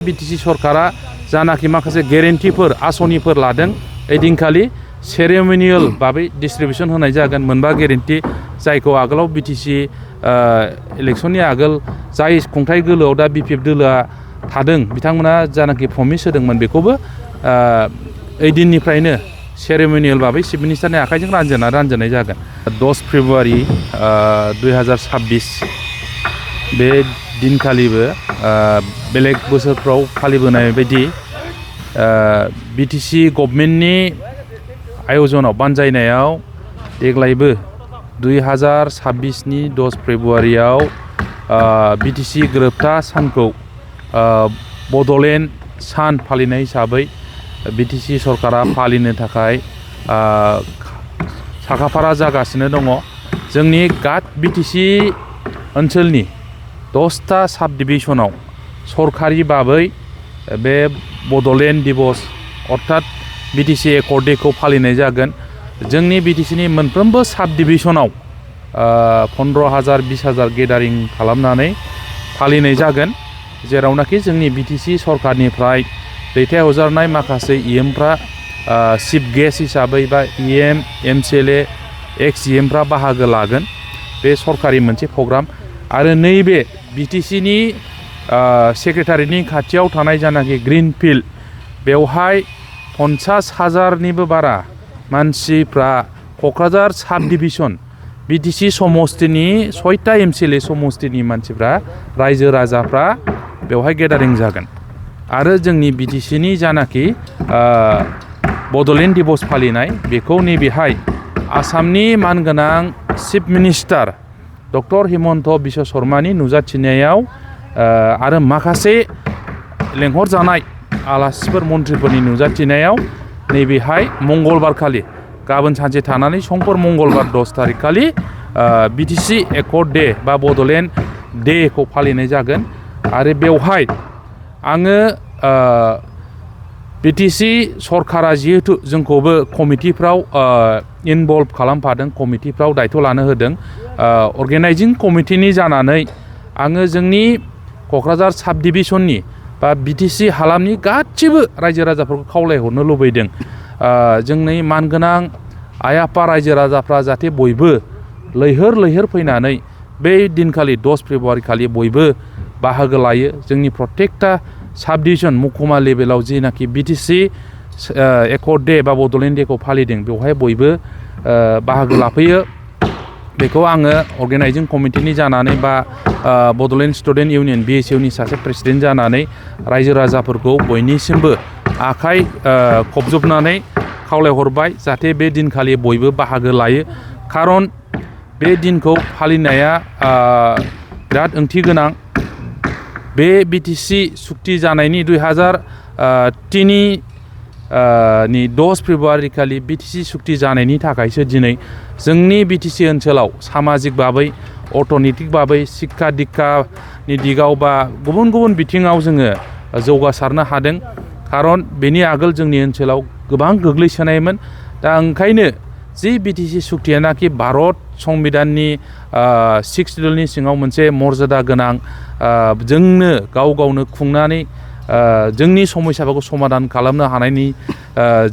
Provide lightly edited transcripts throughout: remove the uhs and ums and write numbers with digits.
BTC सरकारा जानाखि माखासे गेरेन्टिफोर आसनिफोर लादों ओइदिनखालि सेरेमनियेल भाबै डिस्ट्रिबिउसन होनाय जागोन मोनबा गेरेन्टि जायखौ आगोलाव बिटिसि इलेक्शननि आगोल जाय खुंथाय गोलोआव दा बिपिएफ दोलोआ थादों बिथांमोना जानाखि प्रमिस होदोंमोन बेखौबो ओइदिननिफ्रायनो सेरेमनियेल भाबै चिफ मिनिस्टारनि आखाइजों रानजेननाय जागोन 10 फेब्रुवारि 2026 बे दिनखालिबो बेलेग बोसोरफ्राव फालिबोनाय बायदि बिटिसि गभर्नमेन्टनि आयजनाव बानजायनायाव देग्लायबो 2026 नि 10 फेब्रुवारियाव बिटिसि गोरोबथा सानखौ बड'लेण्ड सान फालिनाय हिसाबै बिटिसि सरकारा फालिनो थाखाय साखाफारा जागासिनो दङ। जोंनि बिटिसि ओनसोलनि 10टा साब डिभिजनाव सरकारि भाबै बे बड'लेण्ड दिवस अर्थात बिटिसि एकर्ड डेखौ फालिनाय जागोन। जोंनि बिटिसिनि मोनफ्रोमबो साब डिभिजनाव 15,000 20,000 गेदारिं खालामनानै फालिनाय जागोन, जेरावनाखि जोंनि बिटिसि सरकारनिफ्राय दैथायहरजानाय माखासे इएमफ्रा चिफ गेस्ट हिसाबै बा इएम एमसिएलए एक्स इएमफ्रा बाहागो लागोन। बे सरकारि मोनसे प्रग्राम आरो नैबे बिटिसिनि सेक्रेटारिनि खाथियाव थानाय जानाखि ग्रीन फिल्ड बेवहाय 50,000निबो बारा मानसिफ्रा क'क्राझार साब डिभिजन बिटिसि समस्तिनि 6टा एमसिएलए समस्तिनि मानसिफ्रा रायजो राजाफ्रा बेवहाय गेदारिं जागोन आरो जोंनि बिटिसिनि जानाखि बड'लेण्ड दिवस फालिनाय बेखौ नैबेहाय आसामनि मानगोनां chief minister doctor Himanta Biswa शर्मानि नुजाथिनायाव आरो माखासे लेंहरजानाय आलासिफोर मन्थ्रिफोरनि नुजाथिनायाव नैबेहाय मंगलबारखालि गाबोन सानसे थानानै समफोर मंगलबार 10 थारिख खालि बिटिसि एकर्ड डे बा बड'लेण्ड डेखौ फालिनाय जागोन। आरो बेवहाय आङो बिटिसि सरकारा जिहेतु जोंखौबो कमिटिफ्राव इनभल्भ खालामफादों, कमिटिफ्राव दायथ' लानो होदों, अर्गेनाइजिं कमिटिनि जानानै आङो जोंनि क'क्राझार साब डिभिजननि बा बिटिसि हालामनि गासिबो रायजो राजाफोरखौ खावलायहरनो लुबैदों जोंनि मानगोनां आइ आफा रायजो राजाफ्रा जाहाथे बयबो लैहोर फैनानै बे दिनखालि 10 फेब्रुवारि खालि बयबो बाहागो लायो। जोंनि प्रत्येकटा साब डिभिजन महकुमा लेभेलाव जिनाखि बिटिसि एकर्ड डे बा बड'लेण्ड डेखौ फालिदों बेवहाय बयबो बाहागो लाफैयो। बेखौ आङो अर्गेनाइजिं कमिटिनि जानानै बा बड'लेण्ड स्टुडेन्ट इउनियन BSUनि सासे प्रेसिडेन्ट जानानै रायजो राजाफोरखौ बयनिसिमबो आखाइ खबजोबनानै खावलायहरबाय जाहाथे बे दिनखालि बयबो बाहागो लायो। खारन बे दिनखौ फालिनाया बिराद ओंथि गोनां। बे बिटिसि सुक्ति जानायनि 2003नि 10 फेब्रुवारि खालि बिटिसि सुक्ति जानायनि थाखायसो दिनै जोंनि बिटिसि ओनसोलाव सामाजिक भाबै अर्थनैतिक भाबै शिक्षा दिक्षानि दिगाव बा गुबुन गुबुन बिथिङाव जोङो जौगासारनो हादों। खारन बेनि आगोल जोंनि ओनसोलाव गोबां गोग्लैसोनायमोन। दा ओंखायनो जि बिटिसि सुक्तियानाखि भारत संबिधाननि 6 सिडिउलनि सिङाव मोनसे मर्यादा गोनां जोंनो गावनो खुंनानै जोंनि समस्याफोरखौ समाधान खालामनो हानायनि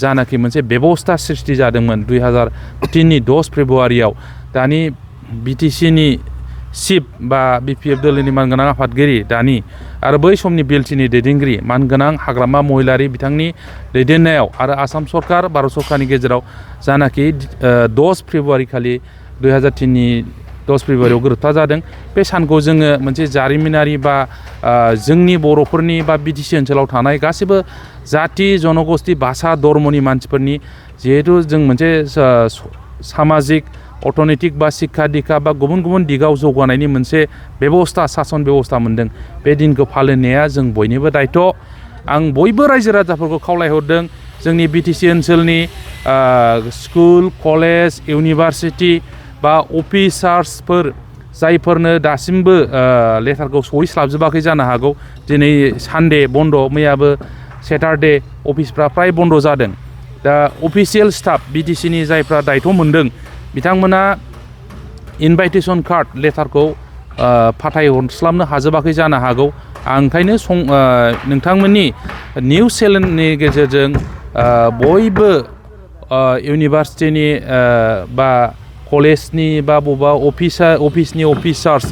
जानाखि मोनसे बेबस्था सृष्टि जादोंमोन 2003नि 10 फेब्रुवारियाव। दानि बिटिसिनि चिफ बा बिपिएफ दोलोनि मानगोनां आफादगिरि दानि आरो बै समनि बिएलटिनि दैदेनगिरि मानगोनां हाग्रामा महिलारि बिथांनि दैदेननायाव आरो आसाम सरकार भारत सरकारनि गेजेराव जानाखि 10 फेब्रुवारि खालि 2003नि 10 फेब्रुवारियाव गोरोबथा जादों। बे सानखौ जोङो मोनसे जारिमिनारि बा जोंनि बर'फोरनि बा बिटिसि ओनसोलाव थानाय गासैबो जाति जनगोष्ठी भाषा धर्मनि मानसिफोरनि जिहेतु जों मोनसे सामाजिक अर्थनैतिक बा शिक्षा दिक्षा बा गुबुन गुबुन दिगाव जौगानायनि मोनसे बेबस्था सासन बेबस्था मोनदों। बे दिनखौ फालिनाया जों बयनिबो दायथ'। आं बयबो रायजो राजाफोरखौ खावलायहरदों जोंनि बिटिसि ओनसोलनि स्कुल कलेज इउनिभारसिटि बा अफिसार्सफोर जायफोरनो दासिमबो लेटारखौ सहैस्लाबजोबाखै जानो हागौ। दिनै सानडे बन्द, मैयाबो सेटारडे अफिसफ्रा फ्राय बन्द जादों। दा अफिसियेल स्टाफ बिटिसिनि जायफ्रा दायथ' मोनदों बिथांमोना इनभाइटेसन कार्ड लेटारखौ फाथायहरस्लाबनो हाजोबाखै जानो हागौ। आं ओंखायनो नोंथांमोननि निउस चेनेलनि गेजेरजों बयबो इउनिभार्सिटिनि बा कलेजनि बा बबेबा अफिसनि अफिसार्स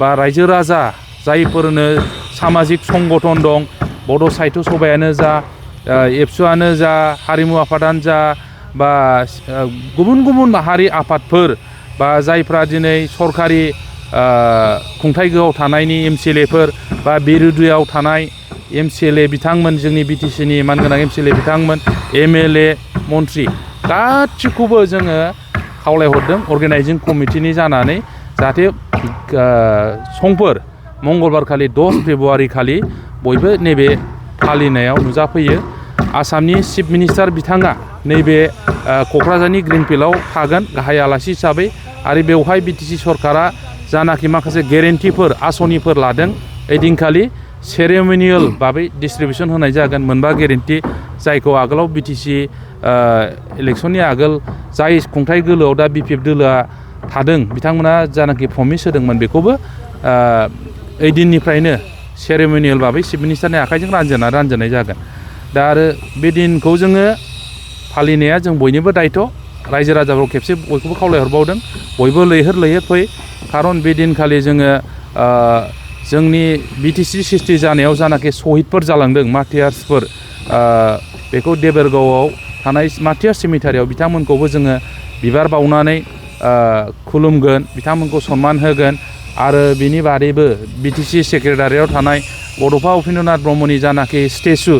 बा रायजो राजा जायफोरनो सामाजिक संगठन दं बड' साहित्य सभायानो जा एबसुआनो जा हारिमु आफादानो जा बा गुबुन गुबुन हारि आफादफोर बा जायफ्रा दिनै सरकारि खुंथाय गोहोआव थानायनि एमसिएलएफोर बा बिरोधियाव थानाय एमसिएलए बिथांमोन जोंनि बिटिसिनि मानगोनां एमसिएलए बिथांमोन एमएलए मन्त्रि गासिखौबो जोङो खावलायहरदों अर्गेनाइजिं कमिटिनि जानानै जाहाथे समफोर मंगलबार खालि 10 फेब्रुवारि खालि बयबो नैबे फालिनायाव नुजाफैयो आसामनि चिफ मिनिस्टार बिथाङा नैबे क'क्राझारनि ग्रिनफिल्डआव थागोन गाहाय आलासि हिसाबै आरो बेवहाय बिटिसि सरकारा जानाखि माखासे गेरेन्टिफोर आसनिफोर लादों ओइदिनखालि सेरेमनियेल भाबै डिस्ट्रिबिउसन होनाय जागोन मोनबा गेरेन्टि जायखौ आगोलाव बिटिसि इलेक्सननि आगोल जाय खुंथाय गोलोआव दा बिपिएफ दोलोआ थादों बिथांमोना जानाखि प्रमिस होदोंमोन बेखौबो ओइदिननिफ्रायनो सेरेमनियेल भाबै चिफ मिनिस्टारनि आखाइजों रानजेननाय जागोन दा आरो बे दिनखौ जोङो फालिनाया जों बयनिबो दायथ' रायजो राजाफोरखौ खेबसे बयखौबो खावलायहरबावदों बयबो लैहोर फै खारन बे दिनखालि जोङो जोंनि बिटिसि सृष्टि जानायाव जानाखि शहीदफोर जालांदों मार्टियार्सफोर बेखौ देबोरगावआव थानाय मार्टियार्स सिमिटारियाव बिथांमोनखौबो जोङो बिबार बावनानै खुलुमगोन बिथांमोनखौ सनमान होगोन आरो बिनि बादैबो बिटिसि सेक्रेटारियाव थानाय बड'फा उपेन्द्रनाथ ब्रह्मनि जानाखि स्टेचु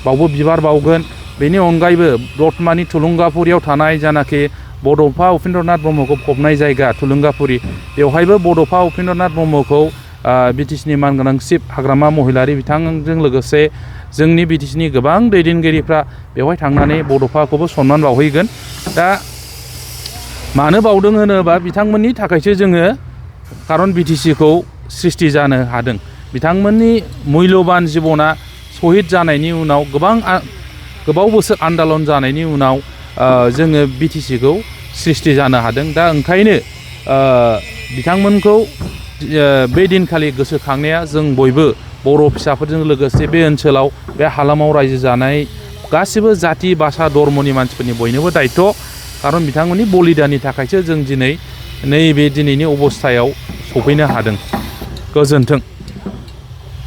बावबो बिबार बावगोन बेनि अनगायैबो दतमानि थुलुंगाफुरियाव थानाय जानाखि बड'फा उपेन्द्रनाथ ब्रह्मखौ फबनाय जायगा थुलुंगाफुरि बेवहायबो बड'फा उपेन्द्रनाथ ब्रह्मखौ बिटिसिनि मानगोनां चिफ हाग्रामा महिलारि बिथांजों लोगोसे जोंनि बिटिसिनि गोबां दैदेनगिरिफ्रा बेवहाय थांनानै बड'फाखौबो सनमान बावहैगोन दा मानो बावदों होनोबा बिथांमोननि थाखायसो जोङो खारन बिटिसिखौ सृष्टि जानो हादों बिथांमोननि मुल्यबान जिबना शहीद जानायनि उनाव गोबाव बोसोर आन्दालन जानायनि उनाव जोङो बिटिसिखौ सृष्टि जानो हादों दा ओंखायनो बिथांमोनखौ बे दिनखालि गोसोखांनाया जों बयबो बर' फिसाफोरजों लोगोसे बे ओनसोलाव बे हालामाव रायजो जानाय गासिबो जाति भाषा धर्मनि मानसिफोरनि बयनोबो दायथ' खारन बिथांमोननि बलिदाननि थाखायसो जों दिनै नैबे दिनैनि अबस्थायाव सफैनो हादों गोजोन्थों।